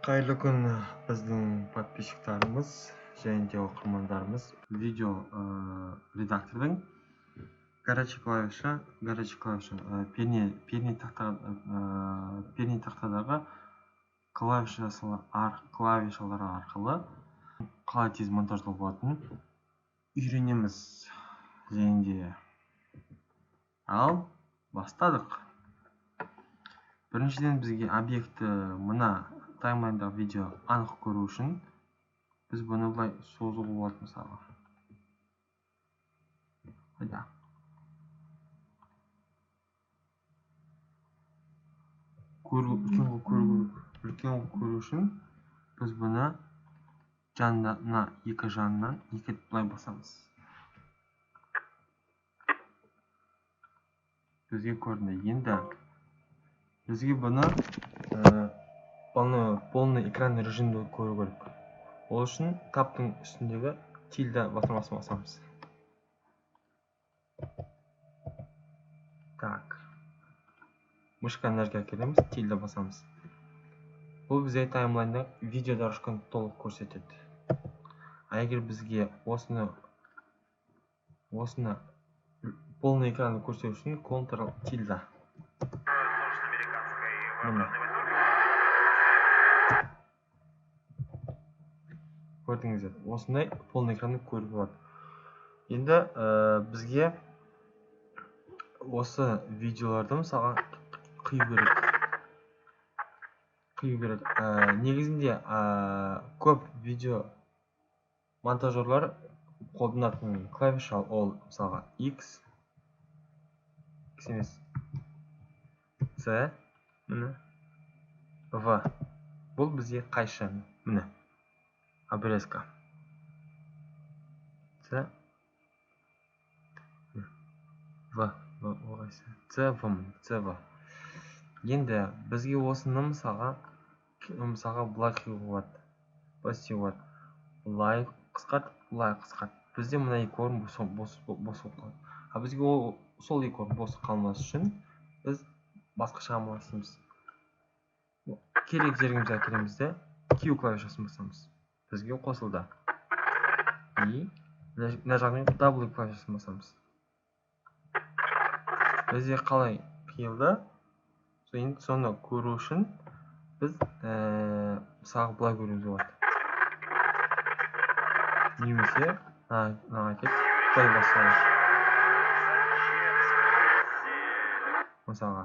Қайырлы күн, біздің подписчиктарымыз және де оқырмандарымыз. Видео редактордың горячий клавиша, перне тақта, перне тақтадағы клавишалары арқылы қалай тез монтаждауға болатынын үйренеміз. Және де ал бастадық. Біріншіден, бізге объекті мына таймлайндағы видео анық көру үшін біз бұны былай созуға болады, мысалға. Қайда? Көру, үлкен қылып көру керек. Үлкен қылып көру үшін біз бұны жанында, мына екі жанынан екі рет былай басамыз. Бізге көрінді. Енді бізге бұны полный экран режимде көру керек. Ол үшін таптың үстіндегі тильда батырмасын басамыз. Так. Мышканы мына жерге әкелеміз, тильда басамыз. Бұл бізге таймлайнда видео дорожканы толық көрсетеді. А егер бізге осыны полный экранды көрсету үшін Ctrl тильда. Міне. Көрдіңіздер, осындай полный экранды көруге болады. Енді бізге осы видеоларды мысалға қию керек. Қию керек. Негізінде көп видео монтажерлар қолданатын клавиша ол мысалға X, X емес, C, міне, В. Бұл бізге қайшы, міне, обрезка. С, В, В, қайсы? С, В, С, В. Енді бізге осыны мысалға былай қиюға болады. Былай істеуге болады. Былай қысқарт, былай қысқарт. Бізде мына екі орын бос болып қалады. А бізге ол сол екі орын бос қалмас үшін біз басқаша амал істейміз. Керек жерімізге әкелеміз де Q клавишасын басамыз. Бізге қосылды. И мына жағынан W клавишасын басамыз. Бізде қалай қиылды? Енді соны көру үшін біз мысалға былай көруімізге болады. Немесе мына әкеліп былай басамыз. Мысалға.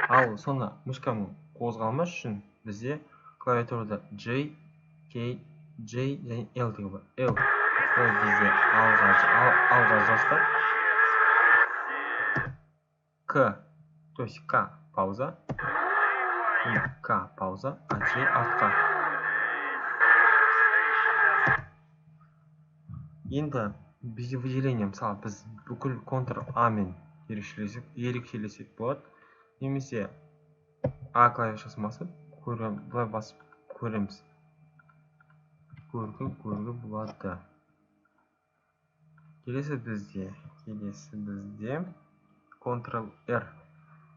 Ал соны мышкамен қозғалмас үшін бізде клавиатурада J, K, J және L деген бар. L ол бізде алға жылжытады. К, то есть К пауза, К пауза, а J артқа. Енді бізде выделение, мысалы біз бүкіл Ctrl А мен ерекшелесек болады. Немесе А клавишасын басып, былай басып көреміз. Көруге болады. Келесі бізде Ctrl R.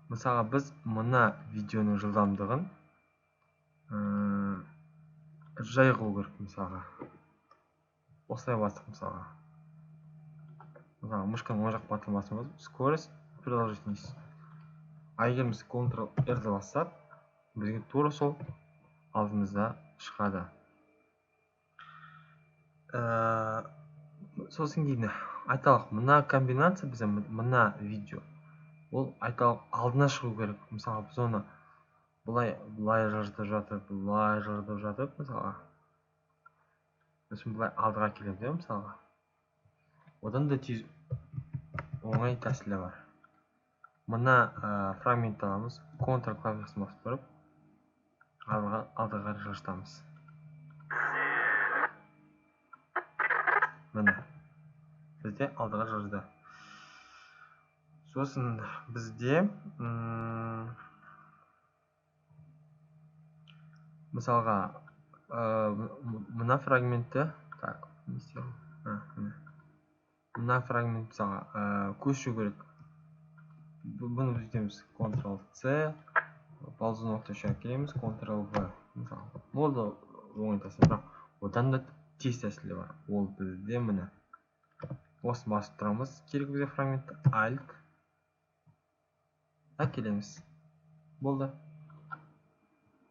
Мысалға біз мына видеоның жылдамдығын жай қылу керек, мысалға. Осылай бастық, мысалға. Мысалға мышканың оң жақ батырмасын басып, скорость, продолжительность. А егер біз Ctrl R-ді бассақ, бізге тура сол алдымызда шығады. Сосын кейін айталық, мына комбинация бізде мына видео, ол айталық алдына шығу керек. Мысалға біз оны былай жылжытып жатып, былай жылжытып жатып, мысалға сосын былай алдыға келеміз, иә, мысалға. Одан да тез оңай тәсілі бар. Мына фрагментті аламыз, Ctrl клавишасын басып тұрып, алдыға қарай жылжытамыз. Міне, бізде алдыға жылжыды. Сосын бізде мысалға мына фрагментті, так, не істеймін? Мына фрагмент мысалға көшу керек. Бұны біз өтеміз Ctrl C, ползунок әкелеміз, Ctrl V. Мысалы, ол да оңай тәсіл, бірақ одан да тез тәсілі бар. Ол бізде міне осыны басып тұрамыз, керек бізге фрагментті Alt әкелеміз. Болды.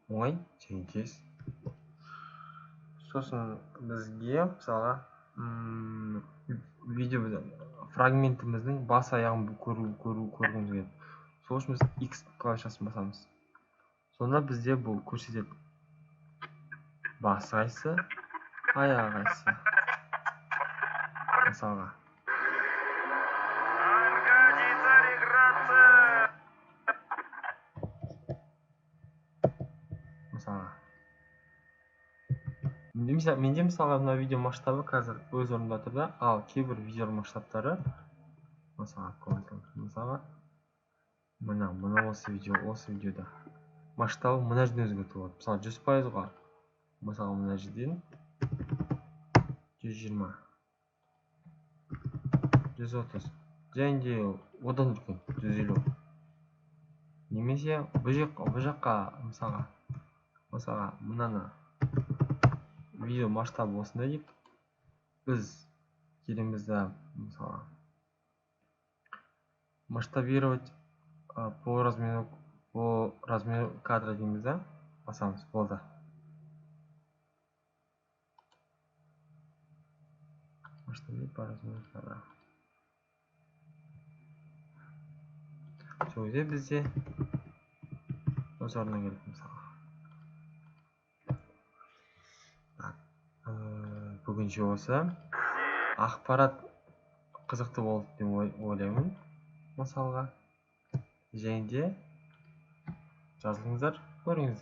Оңай және тез. Сосын бізге мысалға видео фрагментіміздің бас аяғын көргіміз келеді. Сол үшін біз X клавишасын басамыз. Сонда бізде бұл көрсетеді. Басы қайсы, аяғы қайсы. Мысалға. Аркадий Цареградцев! Мысалға. Менде мысалға мына видео масштабы қазір өз орнында тұр да, ал кейбір видео масштабтары, мысалға, мысалға, мына осы видео, осы видеода масштабы мына жерден өзгертуге болады. Мысалы, 100%-ға, мысалға, мына жерден 120, 130, және де одан үлкен 150. Немесе бұл жаққа, мысалға, мынаны видео масштабы осындай дейік. Біз келеміз да, мысалға, масштабировать по размеру кадра дейміз да, басамыз, болды. Масштабировать по размеру кадра. Сол кезде бізде өз орнына келеді, мысалға. Бүгінше осы ақпарат қызықты болды деп ойлаймын, мысалға. Және де жазылыңыздар, көріңіздер.